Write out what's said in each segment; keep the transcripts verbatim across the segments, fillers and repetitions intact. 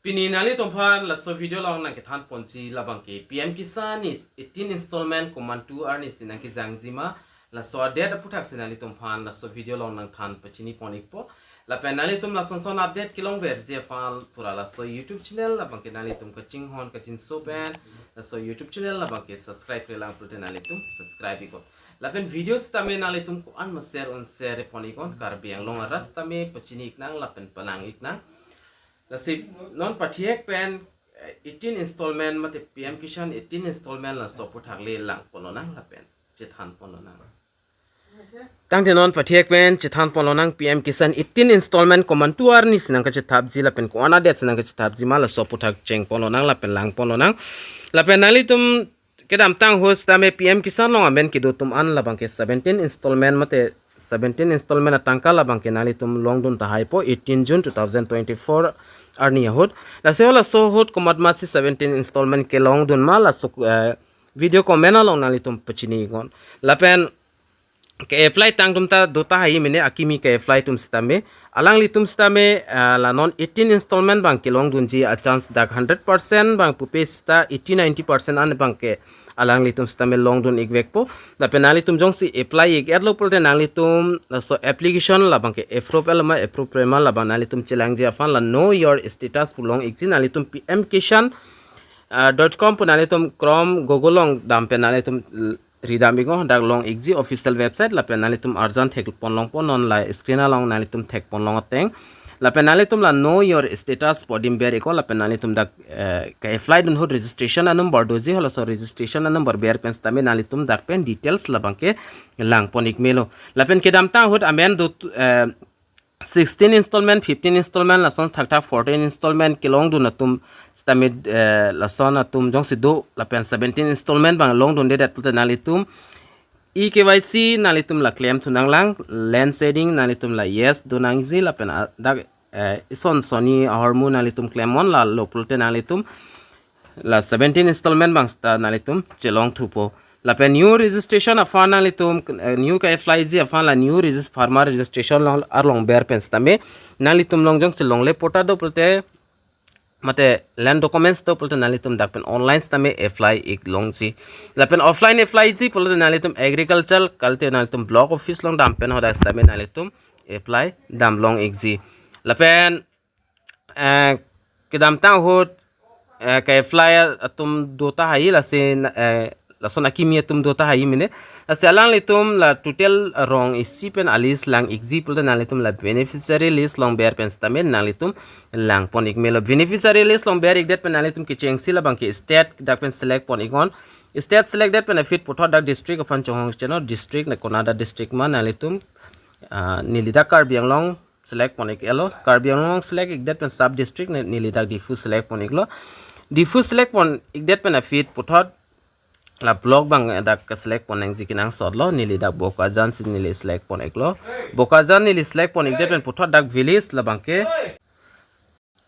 Pini nanglitum aphan laso video along nangkethan ponji labang ke P M Kisan ni eighteen installment komantu arni si nangkejangji ma, laso adet aputhak si nanglitum aphan laso video along nangthan pachini pon ikpo. Lapen nanglitum lason son update kelongverji aphan pura laso YouTube channel labang ke nanglitum kachinghon kachinso pen laso YouTube channel labang ke subscribe-re lang pulote nanglitum subscribe iknon. Lapen video sitame nanglitum ko-an ma share un share pon iknon, Karbi Anglong arat sitame pachini iknang lapen palang iknang. Lasi non pathihek pen eh, eighteen installment mate P M Kisan eighteen installment laso aputhak le lang ponlonang lapen chethan ponlonang. Tangte non pathihek pen chethan ponlonang, P M Kisan eighteen installment komantu arni si nangkachethapji lapen ko-an adet si nangkachethapji ma, laso aputhak cheng ponlonang lapen lang ponlonang. Lapen nanglitum kedamtang ahut sitame P M Kisan along amen kedo atum an labang ke seventeen installment mate seventeen installment atangka labang ke nanglitum longdun tahai po eighteen June two thousand twenty-four arni ahut. Lasi halaso ahut komat masi seventeen installment kelongdun ma, laso eh, video comment along nanglitum pachini iknon. Lapen ke-apply tang atum ta do tahai mene, akimi ke-apply atum sitame. Alanglitum sitame eh, la non eighteen installment abang kelongdunji a-chance dak hundred percent abang pupe sita eighty ninety percent an abang ke alanglitum sitame longdun ikvekpo. Lapen nanglitum jongsi apply ik-etlo pulote nanglitum laso application labang ke approve-lo ma approve-re ma labang nanglitum chelangji aphan la Know Your Status pu long ikji, nanglitum P M Kisan ah, dot com pu nanglitum Chrome Google along dam pen nanglitum ridam iknon, dak long ikji official website. Lapen nanglitum arjan thek ponlong po, non la screen along nanglitum thek ponlong ateng. Lapen nanglitum la Know Your Status pu adim ber iknon, lapen nanglitum dak eh, ke-apply dun ahut registration a-number doji, halaso registration a-number ber pen sitame nanglitum dak pen details labang ke lang pon ik melo. Lapen kedamtang ahut amen do eh, sixteen installment, fifteen installment, lason thakthak fourteen installment kelongdun atum sitame eh, lason atum jongsi do lapen seventeen installment abang longdundedet pulote nanglitum E K Y C nanglitum la klemthu nanglang, land ceding nanglitum la yes do nangji lapen ah, dak eh, ison sonni ahormu nanglitum klem non, lalo pulote nanglitum la seventeen installment abang sita nanglitum chelongthupo. Lapen new registration aphan nanglitum eh, new ke-apply-ji aphan la new regis-, farmer registration along, along ber pen sitame nanglitum along jongsi longle patta do pulote mate land documents do pulote nanglitum dak pen online sitame apply ik longji. Lapen offline apply-ji pulote nanglitum agriculture kalite nanglitum block office along dam pen hadak sitame nanglitum apply dam long ikji. Lapen eh, kedamtang ahut eh, ke-apply atum do tahai, lasi eh, lason akimi atum do tahai mene. Lasi alanglitum la total rong isi pen a-list lang ikji pulote nanglitum la beneficiary list along ber pen sitame nanglitum lang pon ik melo. Beneficiary list along ber ikdet pen nanglitum kechengsi labang ke state dak pen select pon iknon. State select det pen aphi puthot dak district aphan chonghong cheno, district na konat a-district ma nanglitum ah, neli dak Karbi Anglong select pon ik-etlo. Karbi Anglong select ikdet pen sub district ne-, neli dak Diphu select pon iklo. Diphu select pon ikdet pen aphi puthot la block abang dak ke-select pon nangji kenangsotlo, neli dak Bokajan si neli select pon iklo. Bokajan neli select pon ikdet pen puthot dak village labang ke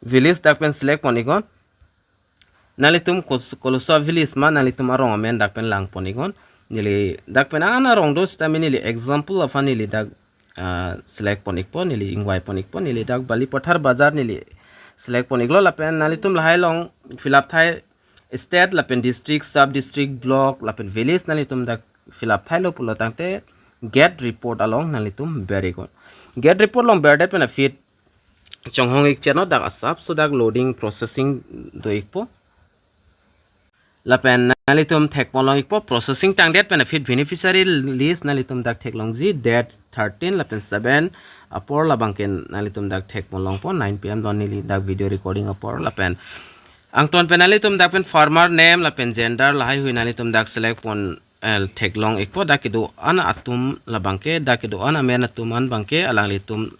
village dak pen select pon iknon. Nanglitum kos-, koloso village ma nanglitum arong amen dak pen lang pon iknon. Neli dak pen an arong do sitame neli example aphan neli dak ah, select pon ikpo, neli ingvai pon ikpo, neli dak Balipathar Bazar neli select pon iklo. Lapen nanglitum lahai along fill up thai state lapen district, sub district, block lapen village nanglitum dak fill up thailo pulo tangte get report along nanglitum ber iknon. Get report along berdet pen aphi chonghong ik cheno, dak asapso dak loading processing do ikpo. Lapen nanglitum thek pon long ikpo, processing tangdet pen aphi beneficiary list nanglitum dak theklongji, date thirteen lapen seven apor labang ke nanglitum dak thek pon longpo, nine P M don neli dak video recording apor. Lapen angton pen nanglitum dak pen farmer name lapen gender lahai hui nanglitum dak select pon eh, theklong ikpo, dak kedo-an atum labang ke, dak kedo-an amen atum an abang ke alanglitum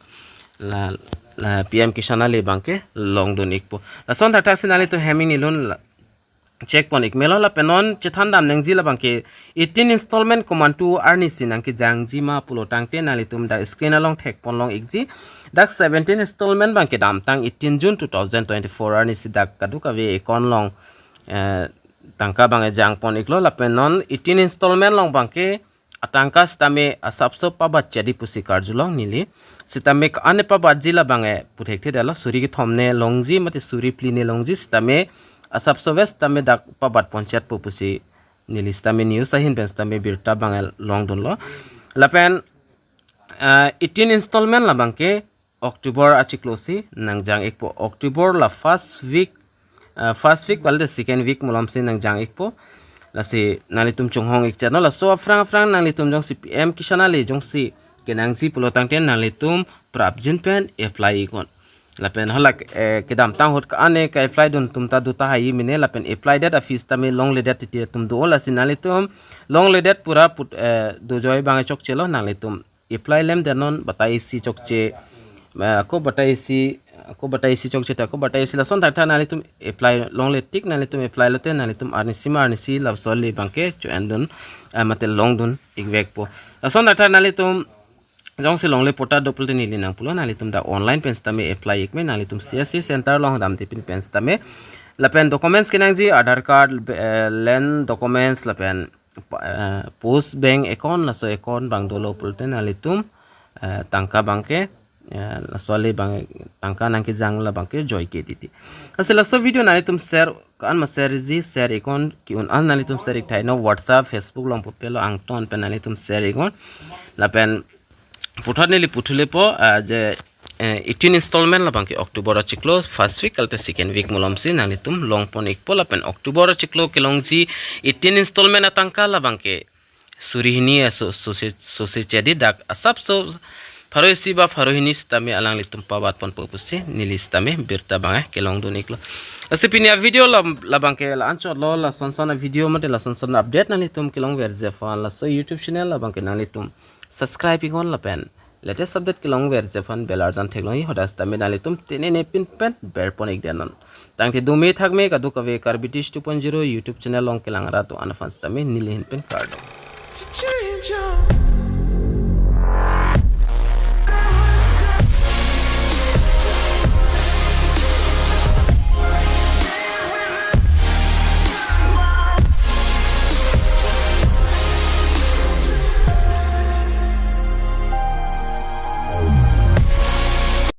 la, la P M Kisan ale abang ke longdun ikpo. Lason thakthak si nanglitum hem ingnilun la check pon ik melo. Lapen non chethan dam nangji labang ke eighteen installment komantu arni si nangkejangji ma pulo tangte nanglitum dak screen along thek pon long ikji. Dak seventeen installment abang kedamtang eighteen June two thousand twenty-four arni si dak kadokave account along eh, tangka abang ejang pon iklo. Lapen non eighteen installment along abang ke atangka sitame asapso pabat chedi pusi karjulong neli. Sitame ane pabatji labang e puthekthe detlo, suri kethom ne longji mate suri phli ne longji sitame asapso ves sitame dak pabat ponchet po pusi neli sitame news ahin pen sitame birta abang e longdunlo. Lapen, ah, eighteen installment labang ke October achiklo si nangjang ikpo. October la first week, ah, first week wala the second week malom si nangjang ikpo. Lasi nanglitum chonghong ik channel. Laso aphrang aphrang nanglitum jongsi P M Kisan ale jongsi kenangji pulo tangte nanglitum prapjin pen apply iknon. Lapen halak, eh, kedamtang ahut ka ane ka-apply dun atum ta do tahai mene lapen apply det a-fees tame longledet titi atum do, lasi nanglitum longledet pura put, eh, dojoi abang chokchelo, nanglitum apply lemdetnon, batai isi chokche, eh, ako batai isi, ako batai isi chokche ta ako batai isi lason thakthak nanglitum apply longle tik nanglitum apply lote nanglitum arnisi ma arnisi laso le abang ke cho-endun, eh, mate longdun ikvekpo. Lason thakthak nanglitum jongsi longle pota do pulote neli nangpulo, nanglitum dak online pen sitame apply ikme, nanglitum C S C center along damde pin pen sitame. Lapen documents kenangji Aadhaar card, eh, land documents lapen, eh, post bank account, laso account abang dolo pulote nanglitum, eh, tangka abang ke, eh, laso le abang tangka nangkejang labang ke joike titi. Lasi laso video nanglitum share ko-an ma share ji, share iknon, ke-un an nanglitum share ikthaino, WhatsApp, Facebook along pu pelo angton pen nanglitum share iknon. Lapen puthot neli puthulepo, ah, je, eh, eighteen installment labang ke October achiklo first week kalite second week malom si nanglitum longpon ikpo, lapen October achiklo kelongji eighteen installment atangka labang ke suri hini aso, sose, sose chedi dak asapso pharo isi ba pharo hini sitame alanglitum pabat ponpo pusi neli sitame birta abang e kelongdun iklo. Lasi pini a-video la, labang ke la-anchotlo, lason son a-video mate lason son update nanglitum kelongverji aphan laso YouTube channel labang ke nanglitum subscribe iknon lapen latest update kelongverji aphan bell arjan theklongji, hadak sitame nanglitum tenene pin pen berpon ikdetnon. Tangte dome thakme kadokave Karbi Tish two point zero YouTube channel along kelang rat do-an aphan sitame neli ahin pen kardom.